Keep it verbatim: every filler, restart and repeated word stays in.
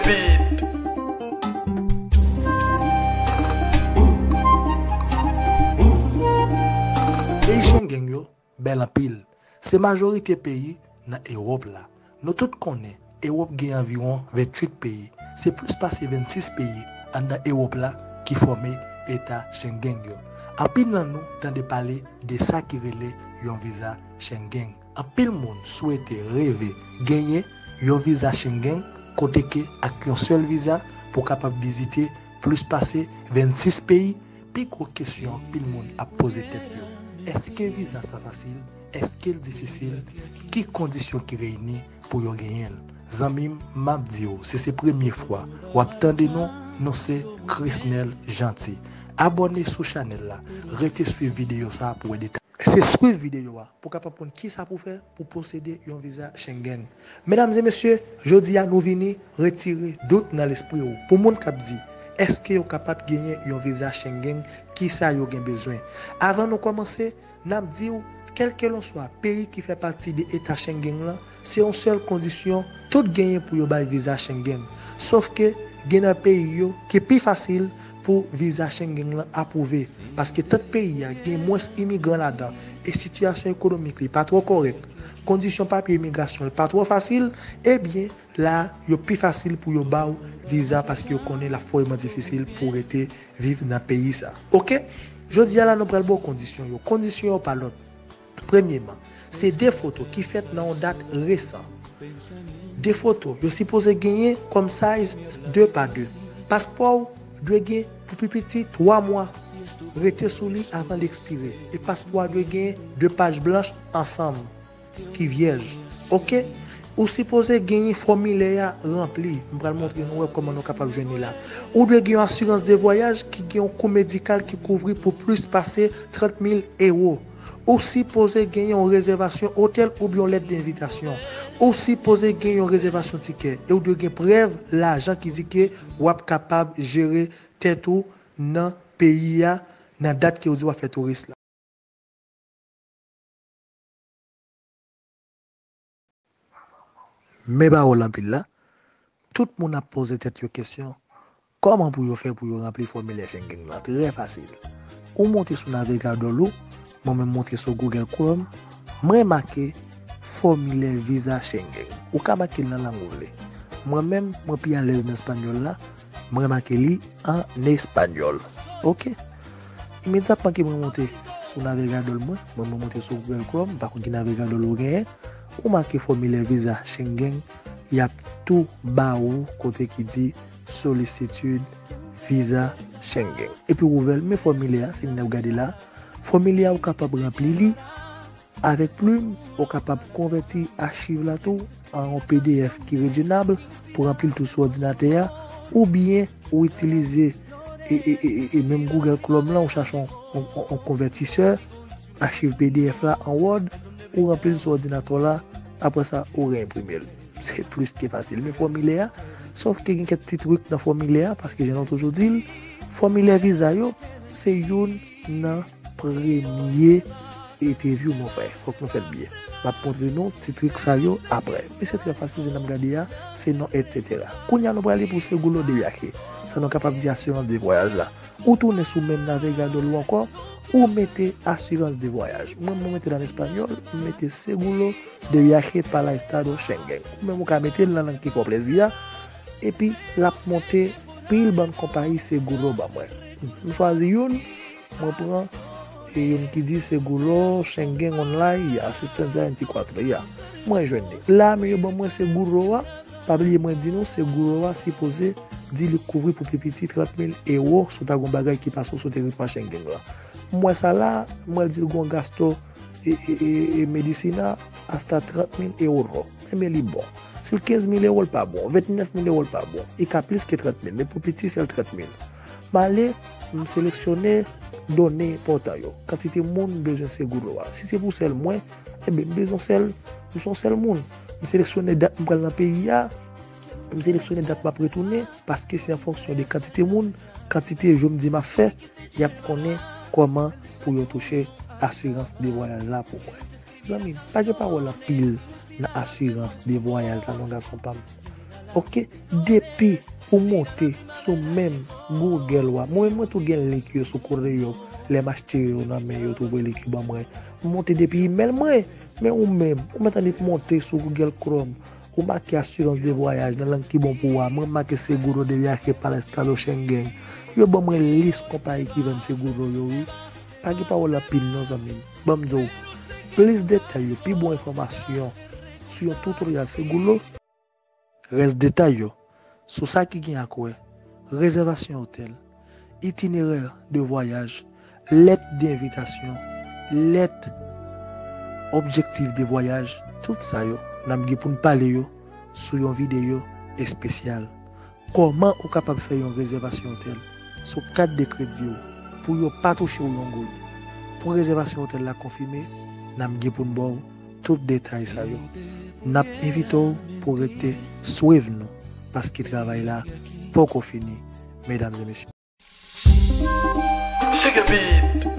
Peyi Schengen yo bèl anpil. Se majorite peyi nan Ewòp la. Nou tout konnen, Ewòp gen anviwon venntuit peyi. Se plis pase vennsis peyi anndan Ewòp la ki fòme eta Schengen yo. Anpil nan nou tande pale de sa ki rele yon viza Schengen. Anpil moun swete, reve, genyen yon viza Schengen, kote ke ak yon sèl viza pou kapab vizite plis pase vennsis peyi. Pi gwo kesyon anpil moun ap poze tèt yo, èske viza sa fasil? Èske l difisil? Ki kondisyon ki reyini pou yo genyen l? Zanmi m, m ap di w, si se premye fwa w ap tande nou, nou se Chrisnel Jeanty. Abòne sou chanèl la, rete swiv videyo sa a pou wè detay. Se swiv videyo a pou w kapab konn kisa pou w fè pou posede yon viza Schengen. Medam e mesye, jodi a nou vini retire dout nan lespri w. Pou moun k ap di, èske yo kapab genyen yon viza Schengen, kisa yo gen bezwen? Avan nou kòmanse, n ap di w, kèlkelanswa peyi ki fè pati de eta Schengen lan, se yon sèl kondisyon tout genyen pou yo bay viza Schengen. Sòf ke gen nan peyi yo ki pi fasil pou viza Schengen lan apwouve, paske tant peyi a gen mwens imigran ladan e sitiyasyon ekonomik li pa twò kòrèk, kondisyon papye imigrasyon l pa twò fasil, ebyen, la, yo pi fasil pou yo ba w viza paske yo konnen l ap vrèman difisil pou w rete viv nan peyi sa. Oke? Jodi a la, nou pral ba w kondisyon yo. Kondisyon yo pa lòt. Premyeman, se de foto ki fèt nan yon dat resan. De foto, yo sipoze genyen kòm size de pa de. Paspò w dwe gen pou pi piti twa mwa. Rete sou li avan l ekspire. E paspò a dwe gen de paj blanch ansanm ki vyèj. Oke? Ou sipoze genyen fòmilè a ranpli. M pral montre nou wè kòman nou kapab jwenn li la. Ou dwe gen yon asirans de vwayaj ki gen yon kou medikal ki kouvri pou plis pase trant mil ewo. Ou sipoze genyen yon rezèvasyon otèl oubyen yon lèt de envitasyon. Ou sipoze gen yon rezèvasyon tikè. E ou dwe gen prèv lajan ki di ke w ap kapab jere tèt ou nan peyi a, nan dat ke yo di w ap fè touris la. Men pawòl anpil la, tout moun ap poze tèt yo kesyon, kòman pou yo fè pou yo ranpli fòmilè Schengen lan? Trè fasil. Ou monte sou navigadòl ou, mwen menm monte sou Google Chrome, mwen make fòmilè viza Schengen. Ou ka make l nan lang ou vle. Mwen menm, mwen pi alèz nan espanyòl la, mwen make li an espanyòl. Oke? Imedyatman ke mwen monte sou navigadòl mwen, mwen, mwen monte sou Google Chrome, m pa konn ki navigadòl ou genyen, ou make fòmilè viza Schengen, y ap tou ba ou kote ki di solisitud viza Schengen. Epi ou ouvè l, men fòmilè a, se li n ap gade la. Fòmilè a, ou kapab ranpli li avèk plim, ou kapab konvèti achiv la tou an yon P D F ki redyonab pou ranpli l tou sou òdinatè a, oubyen ou itilize e, e, e, e, e menm Google Chrome lan, ou chache yon, yon, yon, yon konvètisè, achiv P D F la an Word, ou ranpli l sou òdinatè w la, apre sa, ou reenprime l. Se plis ke fasil. Men fòmilè a, sòf ke gen kèk ti trik nan fòmilè a, paske jan nou toujou di l, fòmilè viza yo, se youn nan premye entèvyou nou fè. Fòk nou fè l byen. M ap montre nou ti trik sa yo apre. Men se trè fasil, jan n ap gade a, se non, etsetera. Kounye a, nou prale pou seguro de viaje. Sa nou kapab di asirans de vwayaj la. Ou tounen sou menm navigadòl ou ankò, ou mete asirans de vwayaj. Mwen, mwen mete l an espanyòl, m mete seguro de viaje para estado Schengen. Ou menm ou ka mete l nan lang ki fè w plezi a, epi l ap monte pil bann konpayi seguro ban mwen. M chwazi youn, mwen pran e youn ki di seguro Schengen online, ya, asistencia veinticuatro, ya. Mwen jwenn li. La, men yo ban mwen seguro a, pa bliye mwen di nou, seguro a sipoze di li kouvri pou pi piti trant mil ewo si w ta gen yon bagay ki pase w sou teritwa Schengen lan. M wè sa la, m wè l di l gen yon gasto e, e, e, e medisina hasta trant mil euro. Enben li bon. Si l kenz mil ewo, l pa bon. Vennèf mil ewo, l pa bon. Li ka plis ke trant mil, men pou piti, sèl trant mil. M ale, m seleksyone done enpòtan yo. Kantite moun m bezwen seguro a. Si se pou sèl mwen, enben, m bezwen sèl, m se yon sèl moun. M seleksyone dat m pral nan peyi a, m seleksyone dat m ap retounen, paske se an fonksyon de kantite moun, kantite jou m di m ap fè, y ap konnen kòman pou yo touche asirans de vwayaj la pou mwen. Zanmi m, pa gen pawòl anpil nan asirans de vwayaj la non, gason pa m. Ok, depi ou monte sou menm Google wa, mwen menm mwen tou gen link yo sou kote yo, lè m achte yo nan men yo tou voye link yo ban mwen. M monte depi email mwen, men ou menm, ou mèt annik monte sou Google Chrome, ou make asirans de vwayaj nan lang ki bon pou ou a, mwen make Seguro de Viaje para Estado Schengen. Yo ban mwen lis konpayi ki vann Seguro yo wi. Pa gen pawòl anpil non zanmi m. Ban m di w plis detay yo, pi bon enfòmasyon sou yon tutorial Seguro. Rès detay yo sou sa ki gen ak wè, rezèvasyon otèl, itinerè de vwayaj, lèt de envitasyon, lèt objektif de vwayaj, tout sa yo n ap gen pou n pale yo sou yon videyo espesyal. Kòman ou kapab fè yon rezèvasyon otèl sou kat de kredi w pou yo pa touche w yon goud? Pou rezèvasyon otèl la konfime, n ap gen pou n ba w tout detay sa yo. N ap envite w pou w rete swiv nou, paske travay la poko fini, medam e mesye. Sugar Beat.